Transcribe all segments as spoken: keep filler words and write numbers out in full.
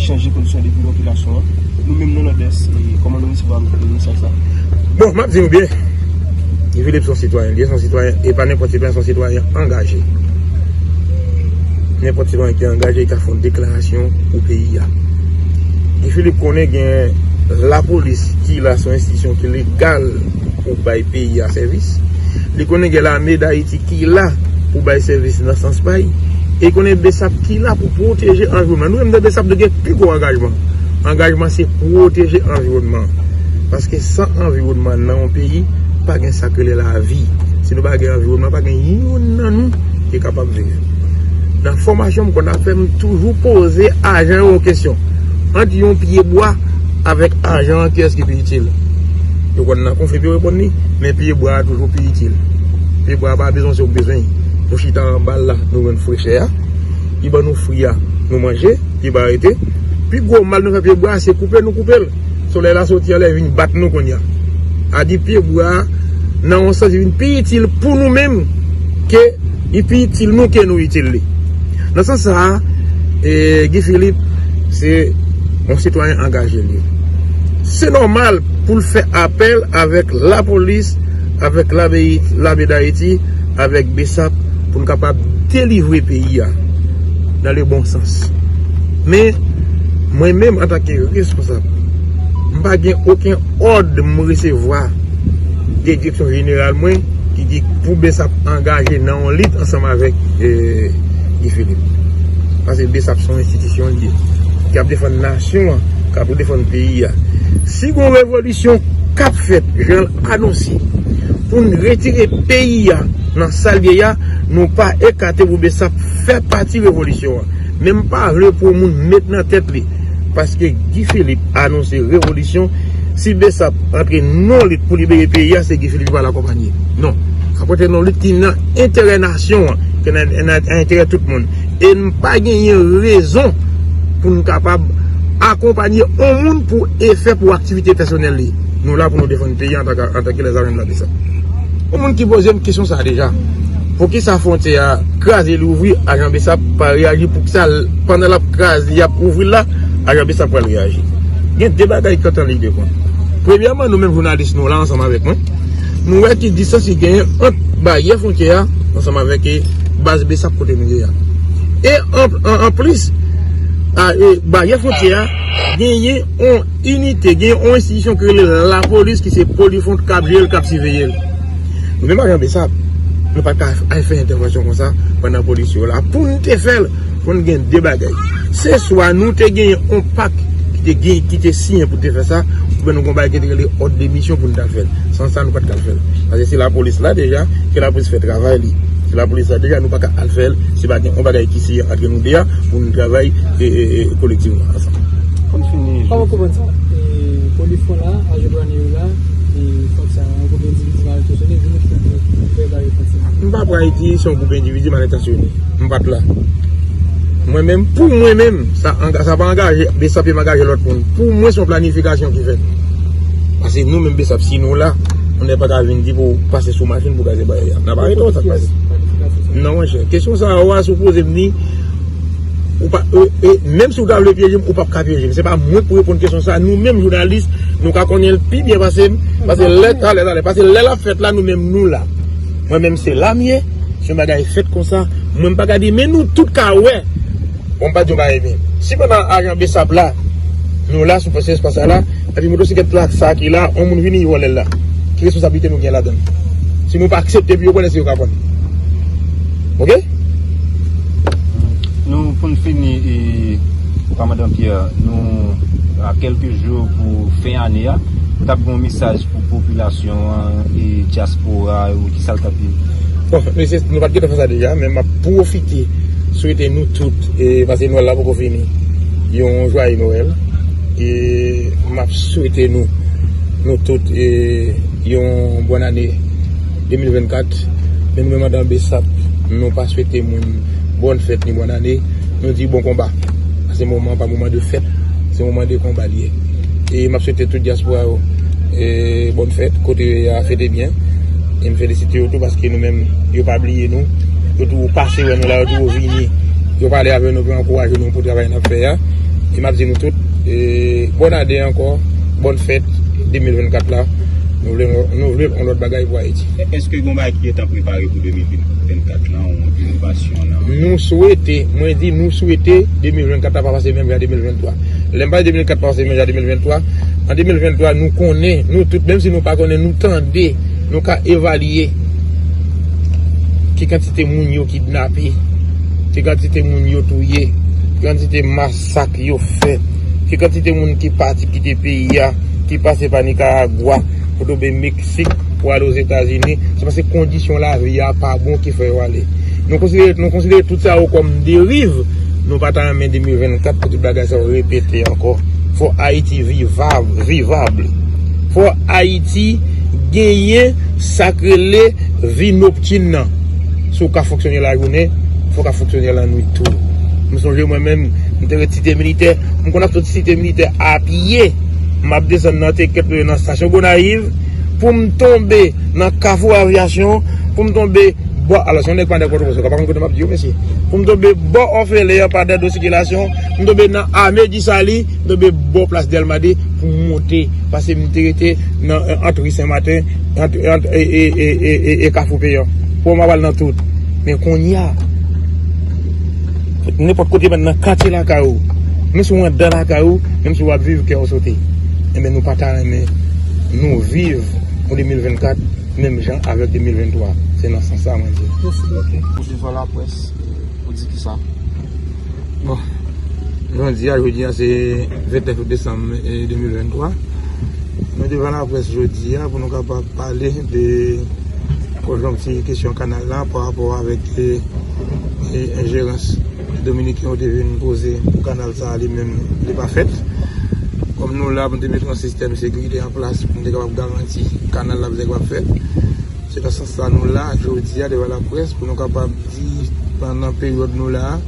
chanje kondisyon de vi popilasyon an. Nou menm, nou Nòdès, e kòman nou resevwa mesaj sa? Bon, m ap di nou byen, Guy Philippe se yon sitwayen, li se yon sitwayen, e pa nenpòt sitwayen, se yon sitwayen angaje. Nenpòt sitwayen ki angaje, ki ka fè yon deklarasyon pou peyi a. Guy Philippe konnen gen lapolis ki la, se yon enstitisyon ki legal pou bay peyi a sèvis. Li konnen gen lame Dayiti ki la pou bay sèvis nan sans pa y. E konnen BSAP ki la pou pwoteje anviwònman. Nou menm nan BSAP, nou gen pi gwo angajman. Angajman se pwoteje anviwònman. Paske san anviwònman nan yon peyi, pa gen sa k rele lavi. Si nou pa gen anviwònman, pa gen youn nan nou ki kapab viv. Nan fòmasyon m konn ap fè, m toujou poze ajan yo yon kesyon. Ant yon pye bwa avèk ajan an, kiyès ki pi itil? Yo konn nan konfli pou yo reponn li, men pye bwa a toujou pi itil. Pye bwa a pa bezwen se ou k bezwen. Nou chita anba l la, nou jwenn frechè a. Li ban nou fri a, nou manje, pye bwa a rete. Pi gwo mal nou fè pye bwa a, se koupe nou koupe l. Solèy la soti anlè vin bat nou kounye a. A di pye bwa a, nan yon sans, li vin pi itil pou nou menm ke li pi itil nou ke nou itil li. Nan sans sa a, e, Guy Philippe se yon sitwayen angaje li ye. Se nòmal pou l fè apèl avèk lapolis, avèk lame, lame Dayiti, avèk BSAP pou n kapab delivre peyi a dans le bon sens. Men, mwen menm, antanke responsab, m pa gen okenn òd m resevwa de direksyon jeneral mwen ki di pou BSAP angaje nan yon lit ansanm avèk, e, Guy Philippe. Paske BSAP se yon enstitisyon li ye, k ap defann nasyon an, k ap defann peyi a. Si gon revolisyon k ap fèt, jan l anonse, pou n retire peyi a nan sa l ye a, nou pa ekate pou BSAP fè pati revolisyon an. Men m pa vle pou yon moun met nan tèt li, paske Guy Philippe anonse revolisyon, si BSAP antre nan lit pou libere peyi a, se Guy Philippe ki pral akonpanye. Non. Sa pral nan lit ki nan enterè nasyon an, ki nan, nan enterè tout moun. E n pa genyen rezon pou n kapab akonpanye yon moun pou efè, pou aktivite pèsonèl li. Nou la pou nou defann peyi a antanke, antanke lèzajan de la BSAP. Yon moun ki poze m kesyon sa a deja. Poukisa fwontyè a kraze, li ouvri, ajan BSAP pa reyaji? Poukisa l, pandan l ap kraze, y ap ouvri l la, ajan BSAP pral reyaji? Gen de bagay ki antan li depann. Premyèman, nou menm jounalis, nou la ansanm avèk mwen, nou wè ki distans ki genyen ant baryè fwontyè a ansanm avèk, e, baz BSAP kote nou ye a. E an, an, anplis, a, e, baryè fwontyè a genyen yon inite, gen yon enstitisyon ki rele lapolis, ki se Polifront k ap jere l, k ap siveye l. Nou menm ajan BSAP, nou pa t ka al fè entèvansyon konsa pandan polis yo la. Pou n te fè l, fò n gen de bagay. Se swa nou te genyen yon pak ki te gen, ki te siyen pou te fè sa, oubyen nou gen yon bagay ki te rele òd de misyon pou n ta fè l. San sa, nou pa t ka fè l. Paske se lapolis la deja, ke lapolis fè travay li. Se lapolis la deja, nou pa ka al fè l si pa gen yon bagay ki siyen ant nou de a pou nou travay, e, e, e, kolektivman ansanm. Pou n fini, kòman w konprann sa? E, Polifront la, ajan dwanye yo la, e, fwontyè a, yon gwoup endividi mal entansyone vin pou fè baryè fwontyè a. M pa pral di se yon gwoup endividi mal entansyone. M pa t la. Mwen menm, pou mwen menm, sa anga-, sa pa angaje BSAP, m angaje lòt moun. Pou mwen, se yon planifikasyon ki fèt. Paske nou menm BSAP, si nou la, moun pa ka vin di pou pase sou machin pou kraze baryè a. N ap arete w sa k pase. Non, monchè. Kesyon sa a, w a sipoze m ni, ou pa, e, e, menm si w ta vle pyeje m, ou p ap ka pyeje m. Se pa mwen k pou reponn kesyon sa a. Nou menm jounalis, nou ka konnen l pi byen pase m. Paske lè, talè, talè, paske lè l ap fèt la, nou menm nou la. Mwen menm se la m ye. Si yon bagay fèt konsa, mwen m pa ka di, men nou tout ka wè. Bon, m pa di yon bagay byen. Si pandan ajan BSAP la, nou la sou pwosès pa sa la, epi motosiklèt la, sa ki la, yon moun vini, yo vòlè l la, ki responsablite nou gen ladan l? Si nou pa aksepte pou yo konnen, se yo k ap pran. Oke? Nou, pou n fini, e, Kòmandan Pierre, nou a kèlke jou pou fen ane a, ou t ap gen yon mesaj pou popilasyon an e dyaspora yo, ki sa l t ap ye? Bon, mesye, nou pa t gentan fè sa deja, men m ap pwofite swete nou tout, e, paske Nwèl la poko fini, yon jwaye Nwèl. E m ap swete nou, nou tout, e, yon bòn ane de mil vennkat. Men nou menm andan BSAP, nou pa swete moun bòn fèt ni bòn ane. Nou di bon konba. Paske moman an pa moman de fèt, se moman de konba li ye. E m ap swete tout dyaspora yo, e, bòn fèt, kote yo ye a, fete byen. E m felisite yo tou paske nou menm, yo pa bliye nou. Yo toujou pase wè nou la, yo toujou vini. Yo pale avè nou pou ankouraje nou pou travay n ap fè a. E m ap di nou tout, e, bòn ane ankò, bòn fèt de mil vennkat la. Nou vle, nou vle yon lòt bagay pou Ayiti. Èske gen yon bagay ki gentan prepare pou de mil vennkat la, yon inovasyon nan? Nou swete, mwen di nou swete de mil vennkat la pa pase menm jan de mil venntwa. Lè m pale de mil vennkat pa pase menm jan de mil venntwa, an de mil venntwa, nou konnen, nou tout, menm si nou pa konnen, nou tande, nou ka evalye ki kantite moun yo kidnape, ki kantite moun yo touye, ki kantite masak yo fè, ki kantite moun ki pati kite peyi a, ki pase pa Nikaragwa, pou tonbe Meksik, pou ale Ozetazini. Se paske kondisyon lavi a pa bon ki fè yo ale. Nou konsidere, nou konsidere tout sa yo kòm deriv. Nou pa ta renmen de mil vennkat pou tout bagay sa yo repete ankò. Fò Ayiti vivab, vivab. Fò Ayiti genyen sa k rele vi noktin nan. Si w ka fonksyone lajounen, fò w ka fonksyone lannwit tou. M sonje mwen menm, m te ret Site Militè. M konn ap soti Site Militè a pye. M ap desann nan T kèt nan estasyon Gonayiv pou m tonbe nan Kafou Aviyasyon, pou m tonbe bò, alò, se yon nèg pa nèg Pòtoprens, ou ka pa konn kote m ap di yo, mesye. Pou m tonbe bò Òfele an pa dèdo sikilasyon, m tonbe nan Ame Disali, m tonbe bò plas Dèlma de pou m monte. Paske m te rete nan, ant ri Sen Maten, ant, ant, e, e, e, e, e, e Kafou Peyan. Pou m ap al nan tout. Men kounye a, nenpòt kote, menm nan katye lakay ou, menm si w anndan lakay ou, menm si w ap viv, kè w sote. Enben, nou pa ta renmen nou viv yon de mil vennkat menm jan avèk de mil venntwa. Se nan sans sa mwen di. Mèsi. Pou devan laprès, ou di kisa? Bon, jodi a, jodi a se vennèf desanm, e, de mil venntwa. Nou devan laprès jodi a pou nou kapab pale de konjonkti kesyon kanal la pa rapò avèk, e, e, enjerans dominiken yo te vin poze pou kanal sa a li menm li pa fèt. Kòm nou la pou nou te mete yon sistèm sekirite an plas pou nou te kapab garanti kanal la bezwen kapab fèt. Se nan sans sa nou la, jodi a, devan laprès, pou nou kapab di, pandan peryòd nou la a,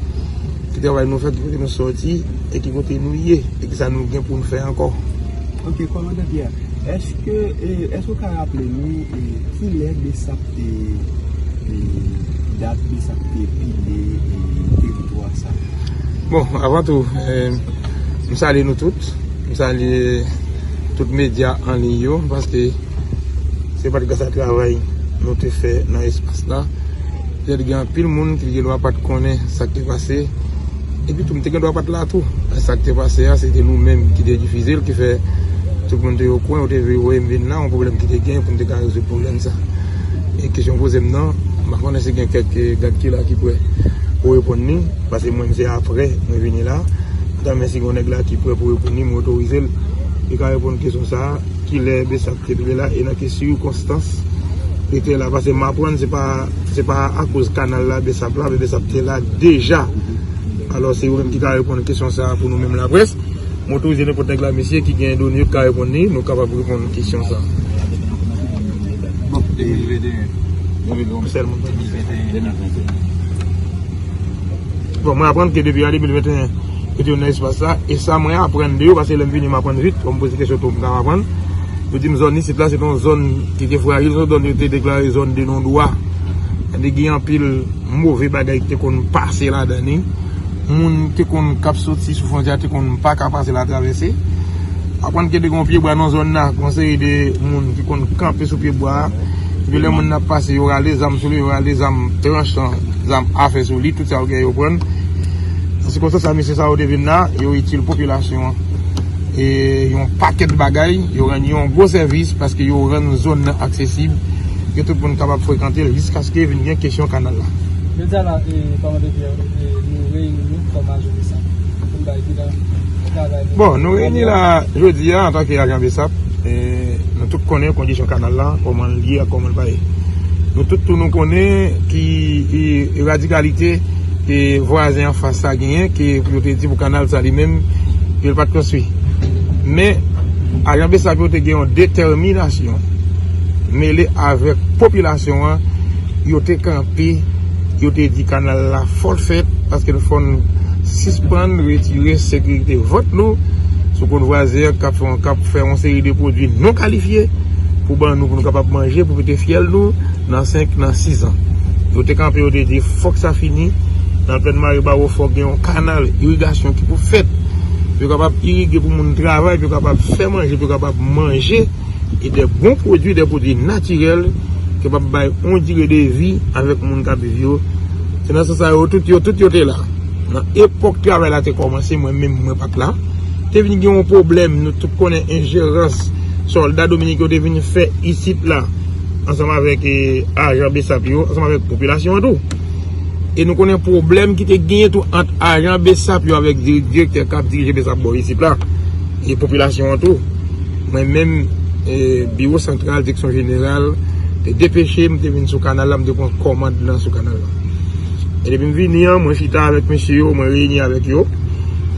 ki travay nou fè, ki kote nou sòti, e ki kote nou ye, e ki sa nou gen pou nou fè ankò. Ok, kòmandan Pierre, èske, e, èske w ka raple nou, e, kilè BSAP te, e, dat BSAP te pile, e, teritwa sa? Bon, avan tou, e, m salye nou tout. M salye tout medya an liy yo, paske se pa t gras a travay nou te fè nan espas la. Petèt gen anpil moun ki gen dwa pa t konnen sa k te pase. Epi tou, m te gen dwa pa t la tou. Sa k te pase a, se te nou menm ki te difize l, ki fè tout moun te okouran, yo te vle voye m vin la, yon pwoblèm ki te gen pou m te ka rezoud pwoblèm sa. E kesyon w poze m nan, m pa konnen si gen kèk, e, gad ki la ki prè pou reponn li, paske mwen, se apre mwen vini la. M ta renmen si gen yon nèg la ki prè pou reponn li, mwen otorize l, li ka reponn kesyon sa a. Kilè BSAP te pile la e nan ki sikonstans li te la. Paske m aprann se pa, se pa akoz kanal la, BSAP la, men BSAP te la deja. Alò, se yo menm ki ka reponn kesyon sa a pou nou menm laprès. M otorize nenpòt nèg la, mesye, ki gen done yo, ki ka reponn li, nou kapab reponn kesyon sa a. Bon, de mil venteyen. Sèlman. Bon, mwen aprann ke depi an de mil venteyen, yo te nan espas la. E sa mwen aprann de yo, paske lè m vini, m aprann vit. Lè m poze kesyon tou, m ka aprann. Yo di m zòn isit la, se te yon zòn ki te frajil, se yon zòn yo te deklare zòn de non dwa. Sa vle di gen anpil move bagay ki te konn pase ladan li. Moun te konn k ap soti sou fwontyè a te konn pa ka pase la travèse. Aprann ke te gen yon pye bwa nan zòn nan, gen yon seri de moun ki konn kanpe sou pye bwa a. Epi lè moun nan ap pase, yo rale zam sou li, yo rale zam tranchan, zam afe sou li, tout sa yo gen yo pran. Nan sikonstans sa, mesye sa yo te vin la, yo itil popilasyon an. E yon pakèt bagay, yo rann yon gwo sèvis paske yo rann zòn nan aksesib, ke tout moun kapab frekante l jiskaske vin gen kesyon kanal la. Jodi a la, e, kòman te di, e, nou reyini nou kòm ajan BSAP pou n bay bilan travay nou. Bon, nou reyini la jodi a antanke ajan BSAP. E, nou tout konnen kondisyon kanal la, kòman l ye ak kòman l pa ye. Nou tout tou nou konnen ki, ki radikalite ke vwazen anfas sa genyen, ke pou yo te di pou kanal sa li menm, ke l pa t konstwi. Men, ajan BSAP yo te gen yon detèminasyon mele avèk popilasyon an, yo te kanpe, yo te di kanal la fò l fèt, paske n fò n sispann retire sekirite vant nou sou kont vwazen an k ap fè, k ap fè yon seri de pwodui non kalifye pou ban nou, pou nou kapab manje, pou pete fyèl nou nan senk, nan sis an. Yo te kanpe, yo te di, fòk sa fini. Nan plèn Mare Bawo, fòk gen yon kanal irigasyon ki pou fèt. pou yo kapab irige, pou moun travay, pou yo kapab fè manje, pou yo kapab manje, e de bon pwodui, de pwodui natirèl, ki kapab bay yon dire de vi avèk moun k ap viv yo. Se nan sans sa yo tout, yo tout yo te la. Nan epòk travay la te kòmanse, mwen menm, mwen pa t la. Te vin gen yon pwoblèm, nou tout konnen enjerans sòlda dominik yo te vin fè isit la, ansanm avèk, eh, ajan BSAP yo, ansanm avèk popilasyon an tou. E nou konnen pwoblèm ki te genyen tou ant ajan BSAP yo avèk diri-, direktè k ap dirije BSAP bò isit la, e popilasyon an tou. Mwen menm, eh, biwo santral, direksyon jeneral, te depeche m, te vin sou kanal la, m te pran kòmand lan sou kanal la. E depi m vini an, mwen chita avèk mesye yo, mwen reyini avèk yo.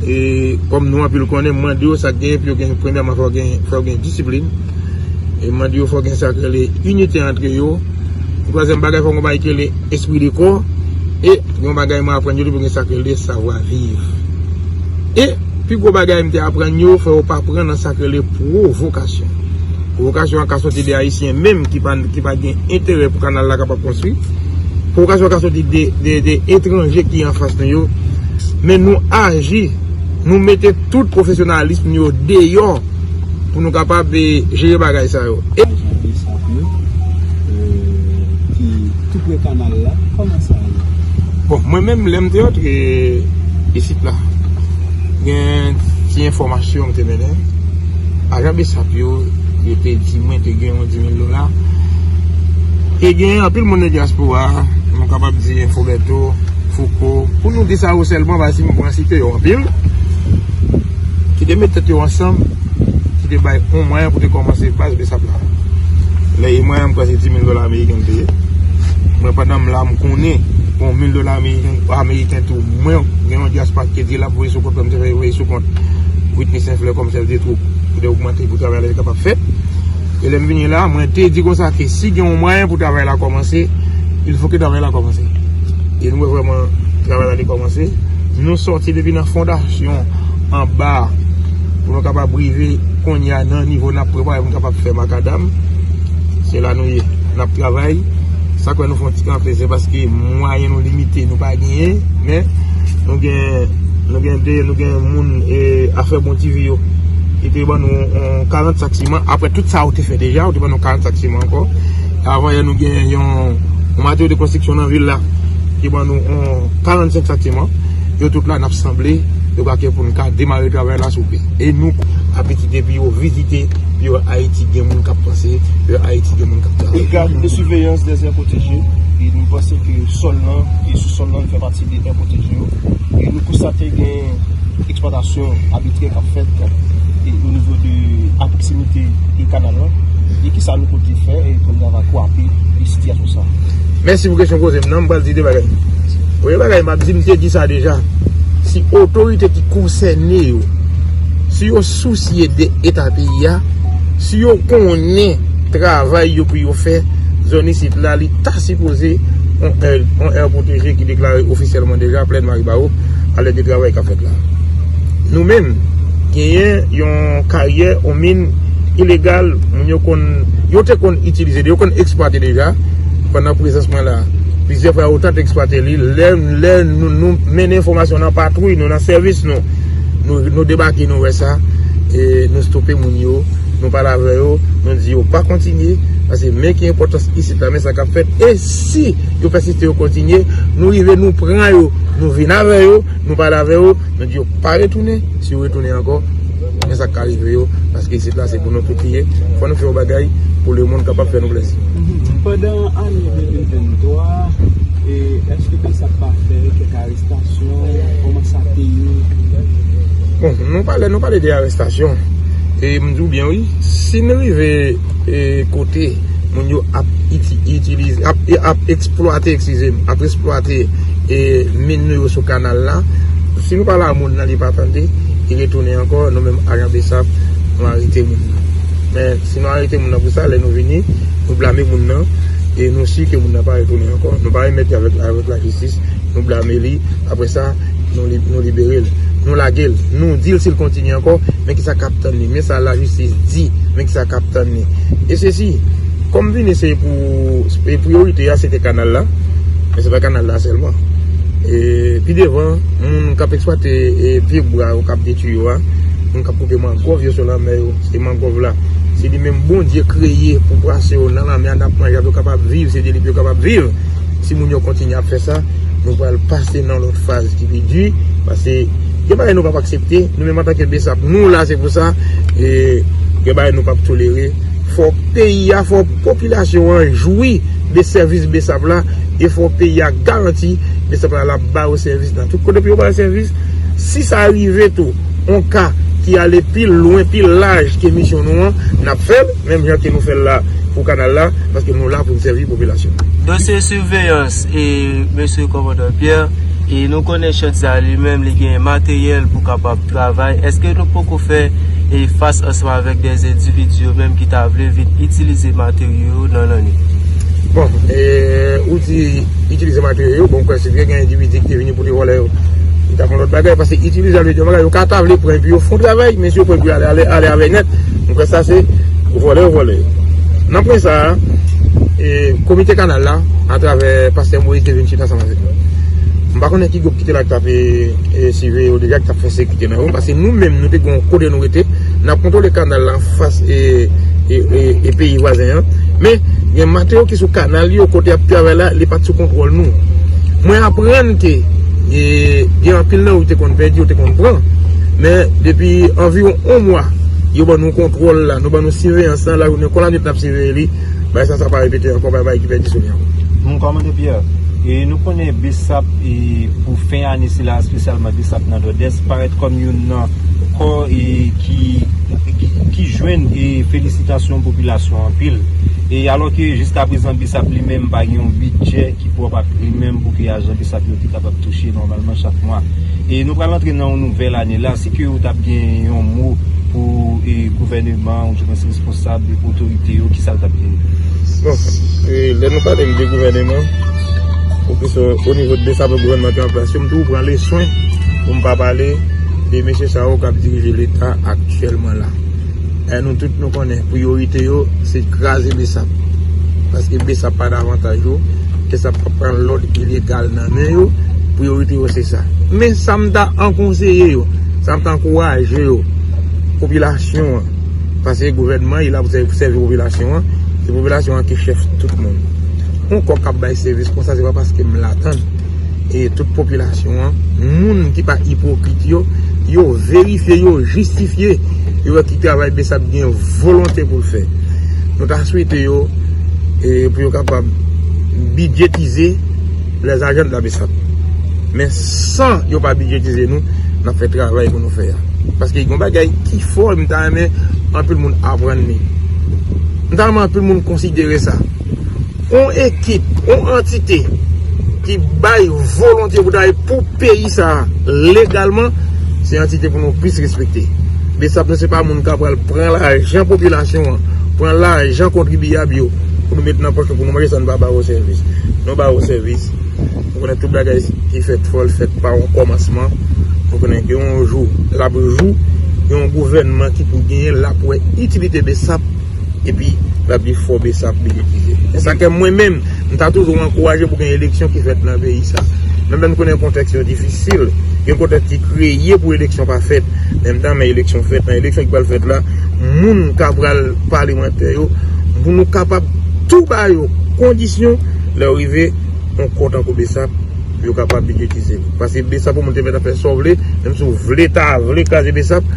E kòm nou anpil konnen, m mande yo sa k genyen pou yo gen, premyèman, fò gen, fò gen disiplin. E m mande yo fò gen sa k rele inite antre yo. Twazyèm bagay, fò gen yon bagay ki rele espri de kò. E yon bagay mwen aprann yo tou, pou gen sa k rele savwa viv. E pi gwo bagay m te aprann yo, fò yo pa pran nan sa k rele pwovokasyon. Pwovokasyon an ka soti de Ayisyen menm ki pa, ki pa gen enterè pou kanal la kapab konstwi. Pwovokasyon an ka soti de, de, de etranje ki anfas nou yo. Men nou aji, nou mete tout pwofesyonalis nou yo deyò pou nou kapab, eh, jere bagay sa yo. E ajan BSAP yo, eh, ki tou pre kanal la, kòman sa ye? Bon, mwen menm, lè m te antre isit la, gen ti enfòmasyon m te mennen. Ajan BSAP yo, yo te di mwen te gen yon di mil dola. Te gen anpil moun nan dyaspora, nou kapab di Info Bertho, Fouco, pou nou di sa yo sèlman, paske m pran site yo anpil, ki te met tèt yo ansanm, ki te bay yon mwayen pou te kòmanse baz BSAP la. Lè e mwayen m kwè se di mil dola ameriken m te ye. Mwen pandan m la, m konnen, bon, mil dola ameriken, ameriken tou, mwen gen yon dyaspora ki te di l ap voye sou kont mwen, m te fè voye sou kont Whitney Saint Fleur kòm chèf de twoup, pou te ogmante pou travay la te kapab fèt. E lè m vini la, mwen te di konsa ke si gen yon mwayen pou travay la kòmanse, il faut que travay la kòmanse. E nou wè vrèman travay la te kòmanse. Nou sòti depi nan fondasyon anba pou nou kapab rive kounye a nan nivo n ap prepare pou n kapab fè makadam. Se la nou ye. N ap travay. Sa k fè nou fè yon ti kanpe, se paske mwayen nou limite, nou pa genyen, men nou gen, nou gen de, nou gen moun, eh, afè Bon TV yo, ki te ban nou yon karant sak siman. Apre tout sa ou te fè deja, ou te ban nou karant sak siman ankò. Avan yè, nou gen yon, yon materyal de konstriksyon nan vil la, ki ban nou yon karannsenk sak siman. Yo tout la, n ap sanble, yo ka kè pou n ka demare travay la, souple. E nou, apetite pou yo vizite, pou yo wè Ayiti gen moun k ap panse, pou yo wè Ayiti gen moun k ap travay. Brigade de surveillance des aires protégées, e nou panse ke sòl lan, e sou sòl lan, li fè pati de aires protégées yo. E nou konstate gen eksplwatasyon abitrè k ap fèt, e o nivo de, a pwoksimite de kanal lan. E kisa nou konte fè, e pou n kapab kwape de sitiyasyon sa? Mèsi pou kesyon w poze m nan, m pral di de bagay. Premye bagay m ap di, m te di sa deja. Si otorite ki konsène yo, si yo sousye de eta peyi a, si yo konnen travay yo pou yo fè, zòn isit la, li ta sipoze yon aire, yon aire protégée ki deklare ofisyèlman deja, Plèn Maribawou, alèd de travay k ap fèt la. Nou menm, genyen yon karyè, yon min ilegal, moun yo konn, yo te konn itilize, yo konn eksplwate deja, pandan prezans mwen la. Plizyè fwa, yo tante eksplwate li. Lè, lè nou, nou mennen enfòmasyon nan patwouy nou, nan sèvis nou, nou, nou debake, nou wè sa, e nou stope moun yo, nou pale avè yo, nou di yo pa kontinye, paske men ki enpòtans isit la, men sa k ap fèt. E si yo pèsiste, yo kontinye, nou rive, nou pran yo, nou vin avè yo, nou pale avè yo, nou di yo pa retounen. Si yo retounen ankò, men sa k ka rive yo, paske isit la se pou nou tout li ye. Fò nou fè yon bagay pou lemonn kapab fè nou plezi. Mhm. Pandan ane de mil venntwa, e, èske BSAP pa fè kèk arestasyon? Kòman sa te ye? Bon, nou pale, nou pale de arestasyon. E m di w byen wi, si n rive, e, kote moun yo ap iti-, itilize, ap, ap eksplwate, eskize m, ap eksplwate, e, min nou yo sou kanal la. Si nou pale a moun nan, li pa tande, li retounen ankò, nou menm ajan BSAP, nou arete moun nan. Men, si nou arete moun nan pou sa, lè nou vini, nou blame moun nan, e nou si ke moun nan pa retounen ankò. Nou pa remèt li avèk, avèk lajistis, nou blame li, apre sa, nou li-, nou libere l. Nou lage l. Nou di l si l kontinye ankò, men kisa k ap tann li. Men sa lajistis di, men kisa k ap tann li. E sesi, kòm vini se pou, e priyorite a, se te kanal la, men se pa kanal la sèlman. E pi devan, moun k ap eksplwate e pye bwa yo k ap detwi yo a, moun k ap koupe mangwòv yo sou lanmè yo, se mangwòv la, se li menm Bondye kreye pou pwason yo nan lanmè a, n ap manje, pou yo kapab viv, se de li pou yo kapab viv. Si moun yo kontinye ap fè sa, nou pral pase nan lòt faz ki pi di, paske gen bagay nou p ap aksepte, nou menm antanke BSAP, nou la, se pou sa, e gen bagay nou p ap tolere. Fò peyi a, fò popilasyon an jwi de sèvis BSAP la, e fò peyi a garanti BSAP la, l ap ba yo sèvis nan tout kote pou yo ba yo sèvis. Si sa rive tou, yon ka ki ale pi lwen, pi laj ke misyon nou an, n ap fè l, menm jan ke nou fè l la pou kanal la, paske nou la pou n sèvi popilasyon. Dosye siveyans, e mesye kòmandan Pierre, e nou konnen chantier a li menm, li gen materyèl pou kapab travay. Èske nou poko fè e fas ansanm avèk de endividi yo menm ki ta vle vin itilize materyo yo nan lannuit? Bon, e, ou di itilize materyo yo, bon, m kwè se vre gen endividi ki te vini pou te vòlè yo. Li ta fè yon lòt bagay, paske itilize a vle di yon bagay, yo ka ta vle pran epi yo fè yon travay, men si yo pran epi ale, ale, ale avè nèt, m kwè sa se vòlè yo vòlè. Nan pwen sa a, e, komite kanal la, atravè pastè Moïse, te vin chita ansanm avèk nou. M pa konnen ki gwoup ki te la ki t ap, e, e, siveye yo deja, ki t ap fè sekirite nan yo, paske nou menm, nou te gen yon kote nou rete, n ap kontwole kanal la anfas e, e, e, e peyi vwazen an. Men, gen materyo ki sou kanal yo, kote y ap travay la, li pa t sou kontwòl nou. Mwen aprann ke, e, gen anpil nan yo te konn pèdi, yo te konn pran. Men, depi anviwon yon mwa, yo ban nou kontwòl la, nou ban nou siveyans la, lajounen kon lannuit n ap siveye li. Bagay sa, sa pa repete ankò, pa bay ki pèdi sou li ankò. Mon kòmandan Pierre, e nou konnen BSAP, e pou fen ane sila, espesyalman BSAP nan Nòdès, parèt kòm youn nan kò, e ki, ki, ki jwenn, e felisitasyon popilasyon anpil. E alò ke jiskaprezan BSAP li menm pa gen yon bidjè ki pwòp ak li menm pou ke ajan BSAP yo te kapab touche nòmalman chak mwa. E nou pral antre nan yon nouvèl ane la, si ke ou t ap gen yon mo pou, e, gouvèneman, oudimwens responsab, otorite yo, kisa l t ap ye? Bon, e, lè nou pale de gouvèneman, ou plis o, o nivo de sa gouvènman ki an plas yo, m toujou pran le swen pou m pa pale de mesye sa yo k ap dirije Leta aktyèlman la. E nou tout nou konnen priyorite yo se kraze BSAP. Paske BSAP pa nan avantaj yo, BSAP pa pran lòd ilegal nan men yo, priyorite yo se sa. Men sa m ta an konseye yo, sa m ta ankouraje yo, popilasyon an, paske gouvènman, li la pou sèvi, pou sèvi popilasyon an, se popilasyon an ki chèf tout moun. Yon kò k ap bay sèvis konsa, se pa paske m ladann. E tout popilasyon an, moun ki pa ipokrit yo, yo verifye, yo jistifye, yo wè ki travay BSAP gen volonte pou l fè. Nou ta swete yo, e, pou yo kapab bidjetize les agents de la BSAP. Men san yo pa bidjetize nou, n ap fè travay pou nou fè a. Paske gen yon bagay ki fò, m ta renmen anpil moun aprann li. M ta renmen anpil moun konsidere sa. Yon ekip, yon antite ki bay volonte pou travay pou peyi sa a legalman, se antite pou nou plis respekte. BSAP nou se pa moun k ap pral pran lajan popilasyon an, pran lajan kontribyab yo pou nou met nan pòch nou pou nou manje san nou pa ba yo sèvis. Nou ba yo sèvis. Nou konnen tout bagay ki fèt fò l fèt pa yon kòmansman. Nou konnen gen yon jou l ap jou, gen yon gouvènman ki pou genyen, l ap wè itilite BSAP. Epi, l ap di fò BSAP bidjetize. E sa ke mwen menm, m ta toujou ankouraje pou gen eleksyon ki fèt nan peyi sa. Menm lè n konnen kontèks yo difisil, gen kontèks ki kreye pou eleksyon pa fèt. Men m ta renmen eleksyon fèt, nan eleksyon ki pral fèt la, moun k ap pral palemantè yo, pou nou kapab tou ba yo kondisyon, lè yo rive, yon kò tankou BSAP, pou yo kapab bidjetize li. Paske BSAP pou moun te mèt ap fè sa w vle, menm si w vle ta vle kraze BSAP,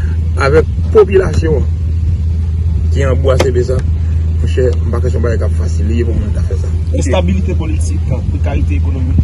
avèk popilasyon an ki anbwase BSAP, monchè, m pa kwè se yon bagay k ap fasil li ye pou moun ta fè sa. Enstabilite politik, prekarite ekonomik.